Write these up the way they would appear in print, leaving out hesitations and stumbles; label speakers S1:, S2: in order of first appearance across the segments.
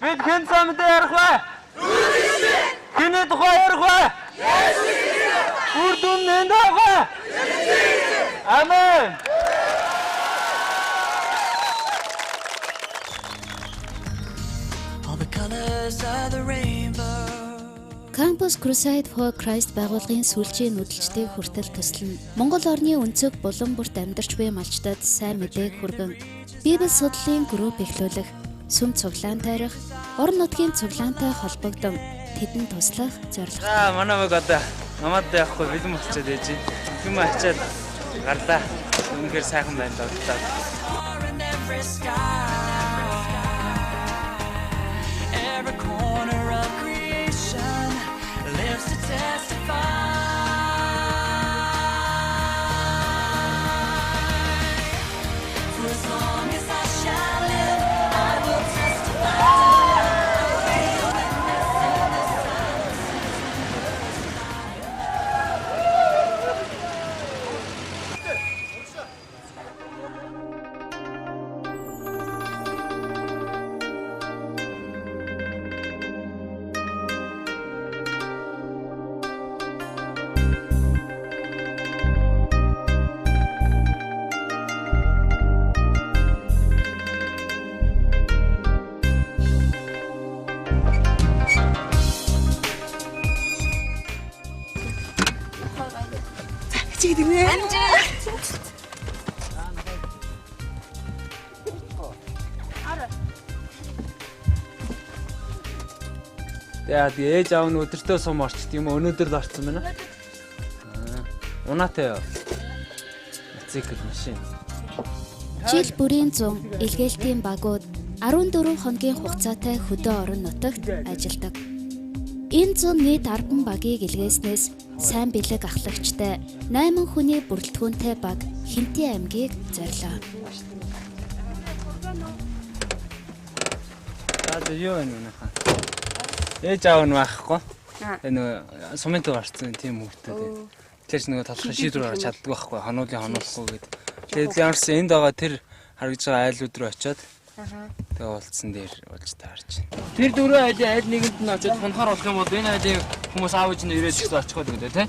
S1: Бид хэн сайн мэдээ ярих вэ? Хэний тухай ярих вэ? Үр дүн нь энд авах вэ? Амен.
S2: All the colors of the rainbow.
S3: Campus Crusade for Christ байгууллагын сүүлчийн нүүдэлчдийг хүртэл төсөл нь Монгол орны өнцөг булан бүрт амьдарч буй малчдад сайн мэдээг хүргэн Библи судлалын групп эхлүүлэх, сүм цуглаан тайрах, орон нутгийн цуглаантай холбогдсон тэдэнд туслах зорилготой.
S1: За манай баг одоо намад явахгүй бэлэн болчиход байж байна. Юм ачаад гарлаа. Үнэхээр сайхан байна догтлоо.
S2: In every sky, every corner of creation lives to testify. For as long as I shall live, I will testify. I'll be a witness in the sun.
S1: Тэгээ тэгээ ээж аав нь өдөртөө сум орчт юм уу? Өнөөдөр л орсон байна. Аа. Унаатай юу? Мотоцикл машин.
S3: Жил бүрийн 100 илгээлтийн багууд 14 хоногийн хугацаатай хөдөө орон нутагт ажилладаг. Энэ 100 нийт 10 багийг илгээснээс сайн бэлэг ахлагчтай 8 хүний бүрэлдэхүүнтэй баг Хинти аймгийг зорилоо.
S1: За за юу вэ өнөөхөө? Ээж аав нь байхгүй. Тэгээ нөгөө сумын төв орсон тийм хүүхдүүд. Тэр ч нөгөө толгой шийдвэр гаргаж чаддгүй байхгүй. Хонуулын хонуулахгүй гэд. Тэгээд ямарсан энд байгаа тэр харагдж байгаа айлууд руу очиод тэгээ уулзсан дээр уулж таарч. Тэр дөрөв айлын аль нэгэнд нь очиод хунхаар болох юм бол энэ айлын хүмүүс аав ээж нь ирээд ихсэн очих гэдэг тий.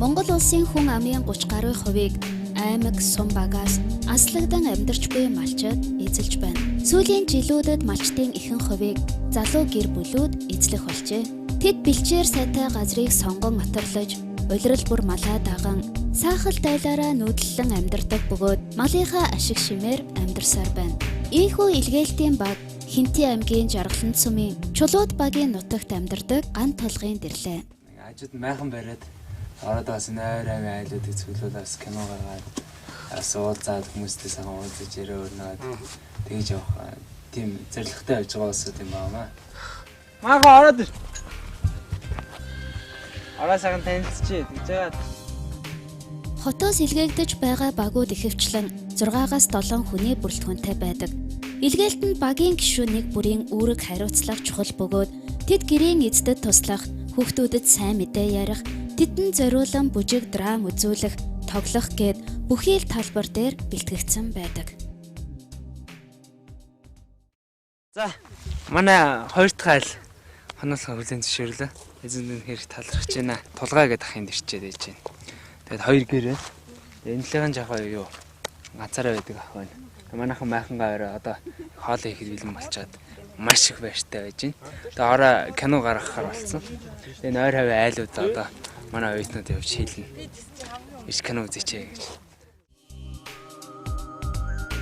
S3: Монгол улсын хүн амын 30 гаруй хувийг аймаг, сум багаас аслагдан амьдарч буй малчид эзэлж байна. Сүүлийн жилүүдэд малчдын ихэнх хувийг залуу гэр бүлүүд эзлэх болжээ. Тэд бэлчээр сайтай газрыг сонгон оторлож, улирал бүр малаа даган, саахал дайлаараа нүүдлэн амьдардаг бөгөөд малынхаа ашиг шимээр амьдарсаар байна. Ийхүү илгээлтийн баг Хинти аймгийн Жаргалан сумын Чулууд багийн нутагт амьдардаг ган толгойн дэрлээ.
S1: Ажид майхан бариад ороод бас нойр авийн айлуудыг цуглуулаад бас кино гаргаад бас уулзаад хүмүүстэй сайхан уулзаж яриа өрнөд тэгж явах тийм зоригтой явж байгаа улсууд юм байна. Майхан ороод ир. Ороо сайхан танилцчихъя гэж байгаа.
S3: Хотоос илгээгдэж байгаа багууд ихэвчлэн 6-аас 7 хүний бүрэлдэхүүнтэй байдаг. Илгээлтэнд багийн гишүүн нэг бүрийн үүрэг хариуцлага чухал бөгөөд тэд гэрийн эздэд туслах, хүүхдүүдэд сайн мэдээ ярих, тэдэнд зориулан бүжиг драм үзүүлэх, тоглох гээд бүхий л талбар дээр бэлтгэгдсэн байдаг.
S1: За манай хоёр дахь айл хонуулахаа хүлээн зөвшөөрлөө. Эзэн үнэхээр их талархаж байна. Тулгай гэдэг ахын дэрчээд байж байна. Тэгээд хоёр гэр байна. Тэгээд энэ талын жахаа юу ганцаараа байдаг ах байна. Манайхан майхангаа орой одоо хоол ихэд бэлэн болчоод маш их баяртай байж байна. Тэгээд орой кино гаргахаар болсон. Тэгээд нойр хавийн айлууд одоо манай оюутнууд явж хийлнэ. Иш кино үзээч гэж.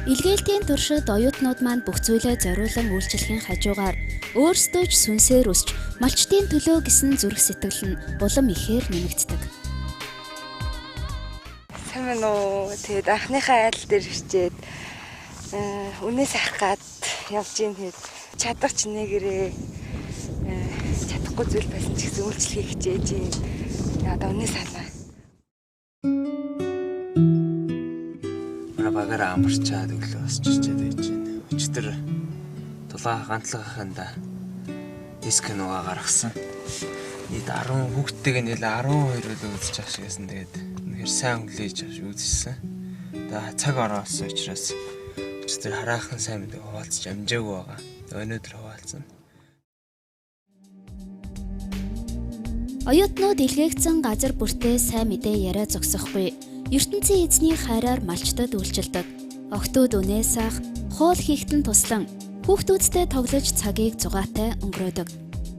S3: Илгээлтийн туршид оюутнууд маань бүх зүйлээ зориулан үйлчлэхийн хажуугаар өөрсдөө ч сүнсээр өсч малчдын төлөө гэсэн зүрх сэтгэл нь улам ихээр нэмэгддэг.
S4: Сайн байна уу? Тэгээд анхныхаа айл дээр хичээд үнээс авах гад явж ийн хэд чадах ч нэгэрээ чадахгүй зүйл байсан ч гэсэн үйлчлэгийг хичээж ийн. Одоо үнээс авна.
S1: Манай багаараа амарчаад өглөө босч ирчээд байж байна. Өчтөр тулгаа ганцлагаханда диск кинога гаргасан. Нийт 10 хүүхдтэйг нийл 12 үлээ үзэж байгаа шиг байсан. Тэгээд үнэхээр сайн хүлээж авч үзсэн. Тэгээд цаг ороолсон учраас Өчигдөр хараахан сайн мэдээг хуваалцаж амжаагүй байгаа. Өнөөдөр хуваалцсан.
S3: Оюутнууд илгээгдсэн газар бүртээ сайн мэдээ яриа зогсохгүй. ертөнцийн эзний хайраар малчдад үйлчилдэг. Охтууд үнээс ах, хоол хийхтэн туслан хүүхдүүдтэй тоглож цагийг зугаатай өнгөрөөдөг.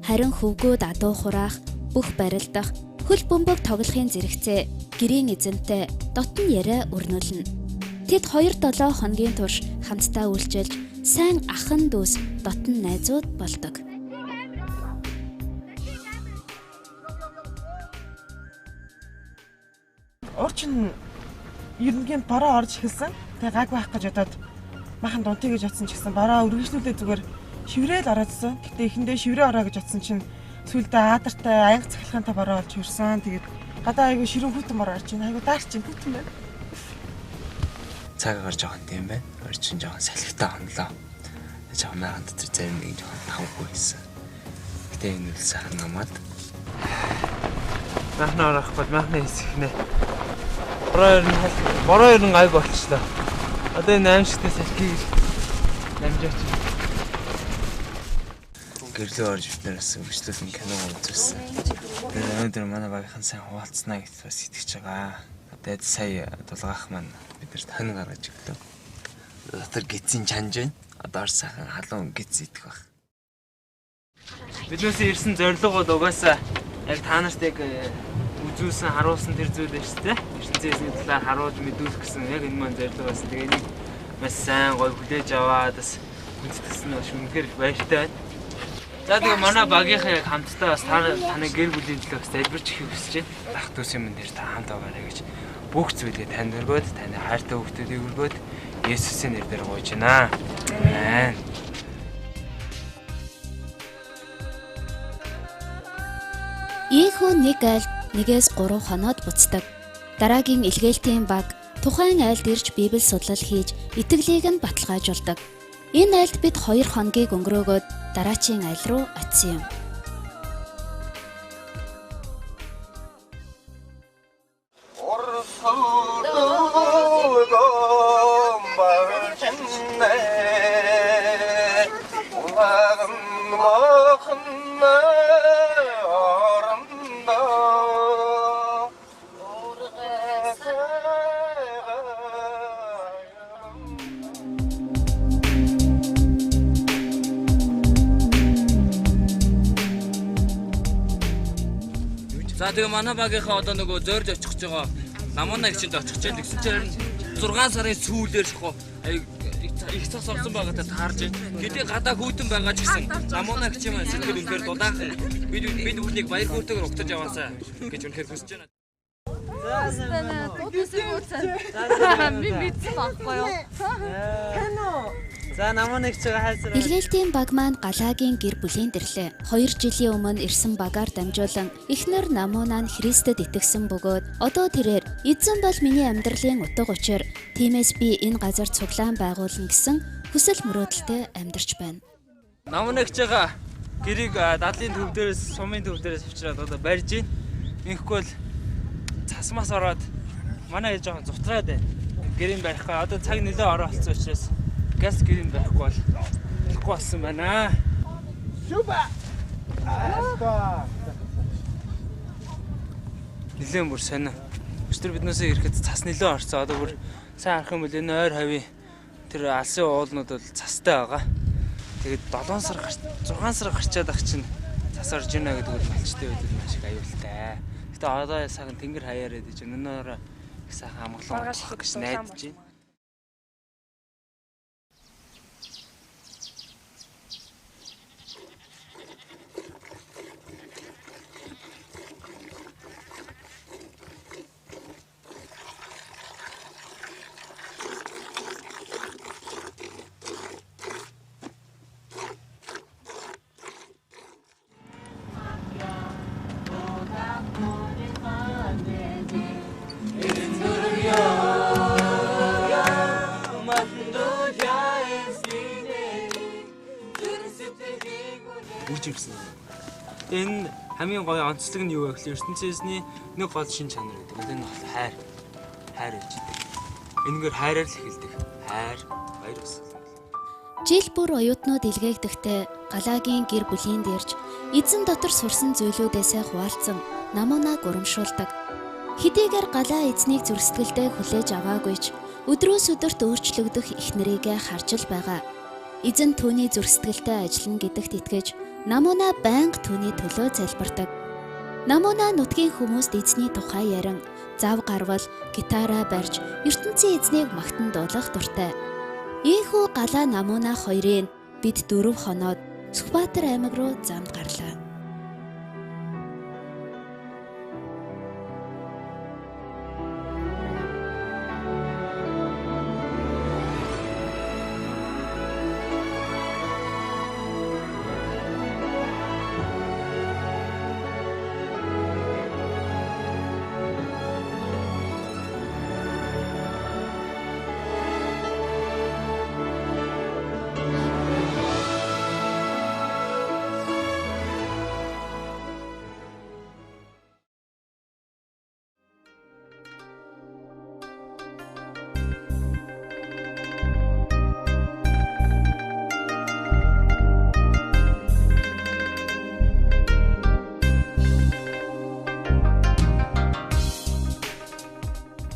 S3: Харин хөвгүүд адуу хураах, бүх барилдах, хөл бөмбөг тоглохын зэрэгцээ гэрийн эзэнтэй дотн яриа өрнүүлнэ. Тэд 2-7 хоногийн турш хамтдаа үйлчилж, сайн ахан дүүс дотн найзууд болдог.
S5: Урчин ер нь гинт бороо орж эхэлсэн. Тэгээ гайг байх гэж бодоод махан дунтыг гэж бодсон ч гэсэн бороо өргөжлүүлээ зүгээр шиврээл ороодсон. Гэтэ эхэндээ шиврээ ороо гэж бодсон чинь сүүлдээ аадартай аянга цахилгаантай бороо олж хөрсөн. Тэгээд гадаа айгүй ширүүн хүйтэн бороо орж байна. Айгүй даарч чинь хүйтэн байна.
S1: Цаг агаар жоохон тийм байна. Орчин жоохон салхитай хонлоо. Жоохон майхан дотор зарим нэг жоохон тавгүй байсан. Гэтэ энэ үл сайхан намаад. Махна орох бол махна хэсэгнэ. Бороо ер нь гайг болчлоо. Одоо энэ аимшигтай салхийг намжаач. Гэрлөө орж бид нараас өргөжлүүлэн кино үзүүлсэн. Тэгээд өнөөдөр манай багийнхан сайн хуваалцсанаа гэж бас итгэж байгаа. Тэгээд сая дулгаах маань биднэрт хонь гаргаж өглөө. Дотор гидсийн чанж байна. Одоо сайхан халуун гидс идэх байх. Биднээс ирсэн зорилго бол угаасаа яг та нарт яг үзүүлсэн, харуулсан тэр зүйл байна шүү дээ. Ертөнцийн эзний талаар харуулж мэдүүлэх гэсэн яг энэ маань зорилго байсан. Тэгээ энийг маш сайн гоё хүлээж аваад бас хүндэтгсэн нь бас үнэхээр их баяртай байна. За тэгээ манай багийнхаа яг хамтдаа бас таны гэр бүлийн төлөө бас залбирч ихийг хүсэж байна. Ах дүүсийн минь дээр та хамт байгаарай гэж бүх зүйлээ танд өргөөд, таны хайртай хүүхдүүдийг өргөөд Есүсийн нэрээр гуйж байна. Амен.
S3: Ийхүү нэг айлд 1-3 хоноод буцдаг. Дараагийн илгээлтийн баг тухайн айлд ирж библи судлал хийж итгэлийг нь баталгаажуулдаг. Энэ айлд бид 2 хоногийг өнгөрөөгөөд дараачийн айл руу очив юм.
S6: За тэгээ манай багийнхаа одоо нөгөө зорж очих гэж байгаа намуна гिचэнд очих гэж байна. Тэгсэн чинь 6 сарын сүүлээр шахуу их цас орсон байгаатай таарж байна. Хэдий гадаа хүйтэн байгаа ч гэсэн намуна гिच маань сэтгэл үнэхээр дулаахан. Бид бүхнийг баяр хөөртэйгээр угтаж яваасаа гэж үнэхээр хүсэж байна.
S7: Би мэдсэн байхгүй юу?
S1: За намуна гिच хайсараа.
S3: Илгээлтийн баг маань Галагийн гэр бүлийн дэрлээ. 2 жилийн өмнө ирсэн багаар дамжуулан эхнэр Намуна нь Христэд итгэсэн бөгөөд одоо тэрээр эзэн бол миний амьдралын утга учир, тиймээс би энэ газар цуглаан байгуулна гэсэн хүсэл мөрөөдөлтэй амьдарч байна.
S1: Намуна гिच гэрийг дадлын төв дээрээс, сумын төв дээрээс авчираад одоо барьж байна. Ингэхгүй бол цасмаас ороод манай жоохон зутраад байна. Гэрийг барихгүй. Одоо цаг нэлээ ороо болсон учраас газ гэрийг барихгүй бол болохгүй болсон байна. Нилээн бүр сонио. Өчигдөр биднээсээ ирэхэд цас нилээн орсон. Одоо бүр сайн харах юм бол энэ ойр хавийн тэр алсын уулнууд бол цастай байгаа. Тэгээд 7 сар 6 сар гарчаад ах чинь цас орж ийнэ гэдэг бол малчтай байдаг маш их аюултай. Гэтэ одоо сайхан тэнгэр хаяараад иж өнөөрөө их сайхан амгалан болох гэж найдаж байна. Энэ хамгийн гоё онцлог нь юу вэ гэхээр ертөнцийн эзний нэг гол шин чанар гэдэг. Энэ бол хайр. Хайр гэж байдаг. Энэгээр хайраар л эхэлдэг. Хайр, Хоёр бас.
S3: Жил бүр оюутнууд илгээгдэхдээ Галаагийн гэр бүлийн дэрж эзэн дотор сурсан зүйлүүдээсээ хуваалцсан намуунаа гурамшуулдаг. Хэдийгээр Галаа эзнийг зүрх сэтгэлдээ хүлээж аваагүй ч өдрөөс өдөрт өөрчлөгдөх эхнэрийгээ харж л байгаа. Эзэн түүний зүрх сэтгэлтэй ажиллана гэдэгт итгэж намуунаа байнга түүний төлөө залбирдаг. Намуунаа нутгийн хүмүүст эзний тухай ярин зав гарвал гитараа барьж ертөнцийн эзнийг магтан дуулах дуртай. Ийхүү Галаа намуунаа хоёрын бид 4 хоноод Сүхбаатар аймаг руу замд гарлаа.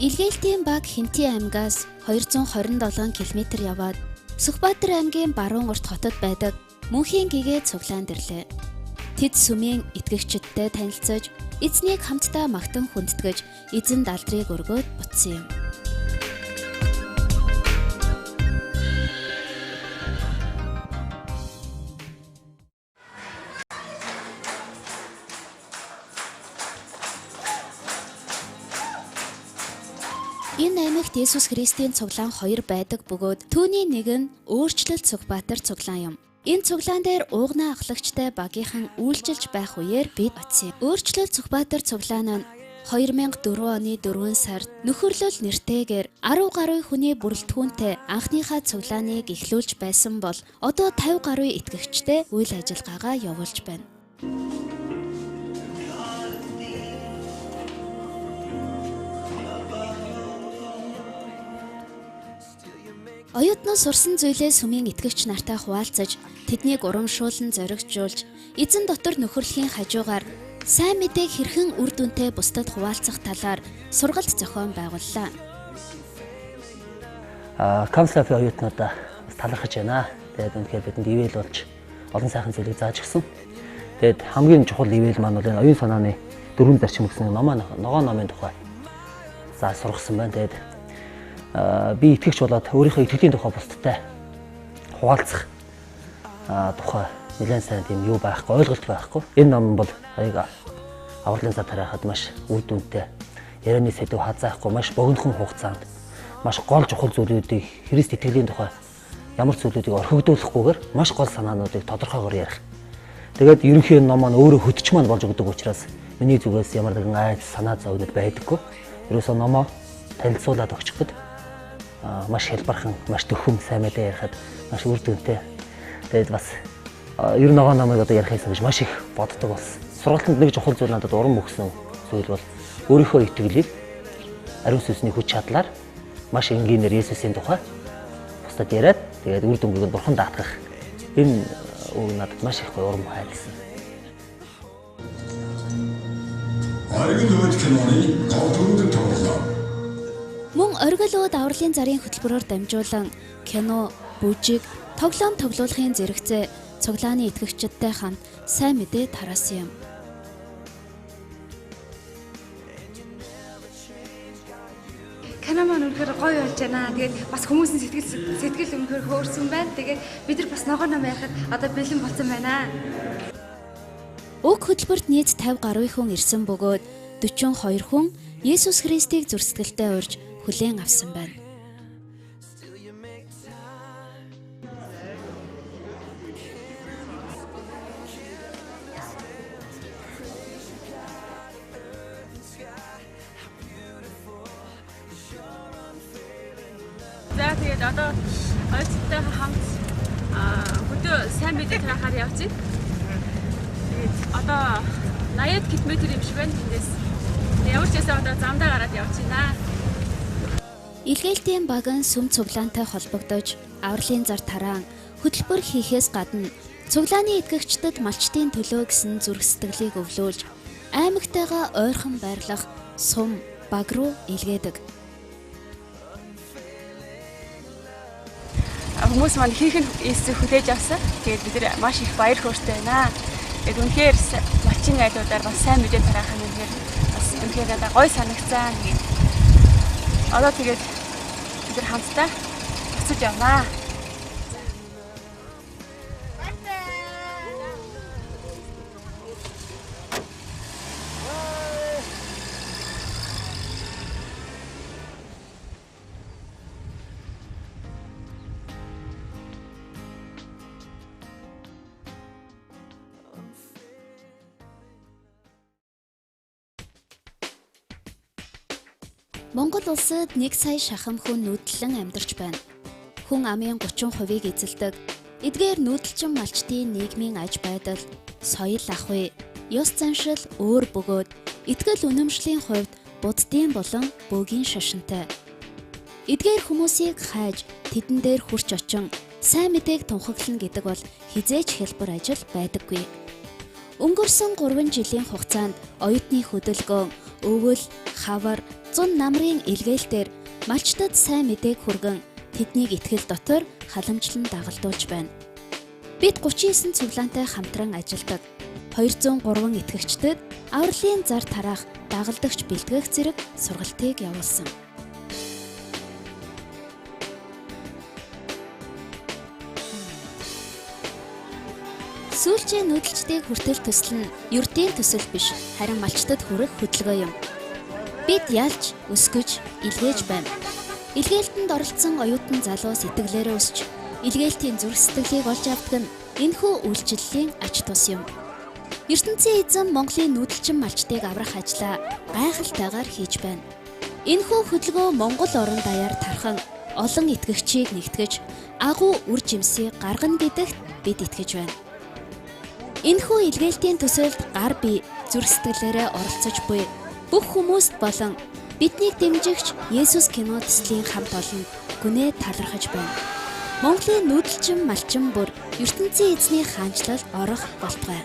S3: Илгээлтийн баг Хинти аймгаас 227 км яваад Сүхбаатар аймгийн баруун урт хотод байдаг Мөнхийн гэгээ цуглаанд ирлээ. Тэд сүмийн итгэгчидтэй танилцаж, эзнийг хамтдаа магтан хүндэтгэж, эзэн далдрыг өргөөд буцсан юм. Энэ аймагт Есүс Христийн цуглаан 2 байдаг бөгөөд түүний нэг нь өөрчлөлт Сүхбаатар цуглаан юм. Энэ цуглаан дээр уугнаа ахлагчтай багийнхан үйлчилж байх үеэр бид очив. Өөрчлөлт Сүхбаатар цуглаан нь 2004 оны 4 сард нөхөрлөл нэртэйгээр 10 гаруй хүний бүрэлдэхүүнтэй анхныхаа цуглааныг эхлүүлж байсан бол одоо 50 гаруй итгэгчтэй үйл ажиллагаагаа явуулж байна. Оюутнууд сурсан зүйлээ сүмийн итгэгч нартай хуваалцаж, тэднийг урамшуулан зоригжуулж, эзэн дотор нөхөрлөхийн хажуугаар сайн мэдээг хэрхэн үр дүнтэй бусдад хуваалцах талаар сургалт зохион байгууллаа.
S8: Камслафи оюутнуудаа бас талархаж байна. Тэгээд үнэхээр бидэнд ивэл болж олон сайхан зүйлийг зааж өгсөн. Тэгээд хамгийн чухал ивэл маань бол энэ оюун санааны дөрвөн зарчим гэсэн ногоон номын тухай зааж сургасан байна. Тэгээд би итгэгч болоод өөрийнхөө итгэлийн тухай бусдтай хуваалцах тухай нэлээд сайн тийм юу байхгүй, ойлголт байхгүй. Энэ ном бол аяг авралын зав тариахад маш үр дүнтэй, ярианы сэдв хазаахгүй, маш богинохон хугацаанд маш гол чухал зүйлүүдийг Христ итгэлийн тухай ямар зүйлүүдийг орхигдуулахгүйгээр маш гол санаануудыг тодорхойгоор ярих. Тэгээд ерөнхий ном маань өөрөө хөтч маань болж өгдөг учраас миний зүгээс ямар нэгэн айц санаа зовнил байдаггүй. Ерөөсөө номоо танилцуулаад өгчихөд маш хялбархан, маш дөхөм сайн мэдээ ярихад маш үр дүнтэй. Тэгээд бас ер нь ногоон номыг одоо ярих юмсан гэж маш их боддог болсон. Сургалтанд нэг чухал зүйл надад урам өгсөн зүйл бол өөрийнхөө итгэлийг ариун сүнсний хүч чадлаар маш энгийнээр Есүсийн тухай бусдад яриад тэгээд үр дүнгийг нь бурхан даатгах. Энэ үг надад маш их гоё урам хайрлсан.
S9: Оргил өөд киноны гол дүрүүд тоглолоо.
S3: Мөн оргил өөд авралын зарын хөтөлбөрөөр дамжуулан кино, бүжиг, тоглоом тоглуулахын зэрэгцээ цуглааны итгэгчидтэй хамт сайн мэдээ тараасан юм.
S4: Кино маань үнэхээр гоё болж байна. Тэгээд бас хүмүүсийн сэтгэл үнэхээр хөөрсөн байна. Тэгээд бид нар бас ногоон ном ярихад одоо бэлэн болсон байна.
S3: Уг хөтөлбөрт нийт 50 гаруй хүн ирсэн бөгөөд 42 хүн Есүс Христийг зүрх сэтгэлдээ урьж хүлээн авсан байна.
S7: За тэгээд одоо оюутнуудтайгаа хамт хөдөө сайн мэдээ тараахаар явж байна. Тэгээд одоо 80 км юм шиг байна тэндээс. Ямар ч байсан одоо замдаа гараад явж байна.
S3: Илгээлтийн баг нь сүм цуглаантай холбогдож Авралын зар тараан хөтөлбөр хийхээс гадна цуглааны итгэгчдэд малчдын төлөө гэсэн зүрх сэтгэлийг өвлүүлж аймагтайгаа ойрхон байрлах сум баг руу илгээдэг.
S7: Хүмүүс маань хийх нь Иесусыг хүлээж авсан. Тэгээд бид нар маш их баяр хөөртэй байна. Тэгээд үнэхээр малчин айлуудаар бас сайн мэдээ тараах нь үнэхээр бас үнэхээр надад гоё санагцсан. Тэгээд одоо тэгээд бид нар хамтдаа буцаж явнаа.
S3: Монгол улсад 1 сая шахам хүн нүүдлэн амьдарч байна. Хүн амын 30%-ийг эзэлдэг. Эдгээр нүүдэлчин малчдын нийгмийн аж байдал, соёл ахуй, ёс заншил өөр бөгөөд итгэл үнэмшлийн хувьд буддын болон бөөгийн шашинтай. Эдгээр хүмүүсийг хайж, тэдэн дээр хүрч очин сайн мэдээг тунхаглана гэдэг бол хэзээ ч хялбар ажил байдаггүй. Өнгөрсөн 3 жилийн хугацаанд оюутны хөдөлгөөн, өвөл, хавар, зун намрын илгээлтээр малчдад сайн мэдээг хүргэн тэднийг итгэл дотор халамжлан дагалдуулж байна. Бид 39 цуглаантай хамтран ажилладаг. 203 итгэгчдэд авралын зар тараах дагалдагч бэлтгэх зэрэг сургалтыг явуулсан. Сүүлчийн нүүдэлчдийг хүртэл төсөл нь ердийн төсөл биш, харин малчдад хүрэх хөдөлгөөн юм. Бид ялж, өсгөж, илгээж байна. Илгээлтэнд оролцсон оюутан залуу сэтгэлээрээ өсч, илгээлтийн зүрх сэтгэлийг олж авдаг нь энэхүү үйлчлэлийн ач тус юм. ертөнцийн эзэн Монголын нүүдэлчин малчдыг аврах ажлаа гайхалтайгаар хийж байна. Энэхүү хөдөлгөөн Монгол орон даяар тархан олон итгэгчийг нэгтгэж, агуу үр жимсийг гаргана гэдэгт бид итгэж байна. Энэхүү илгээлтийн төсөлд гар бие зүрх сэтгэлээрээ оролцож буй бүх хүмүүст болон биднийг дэмжигч Есүс кино төслийн хамт олонд гүнээ талархаж байна. Монголын нүүдэлчин малчин бүр ертөнцийн эзний хаанчлалд орох болтугай.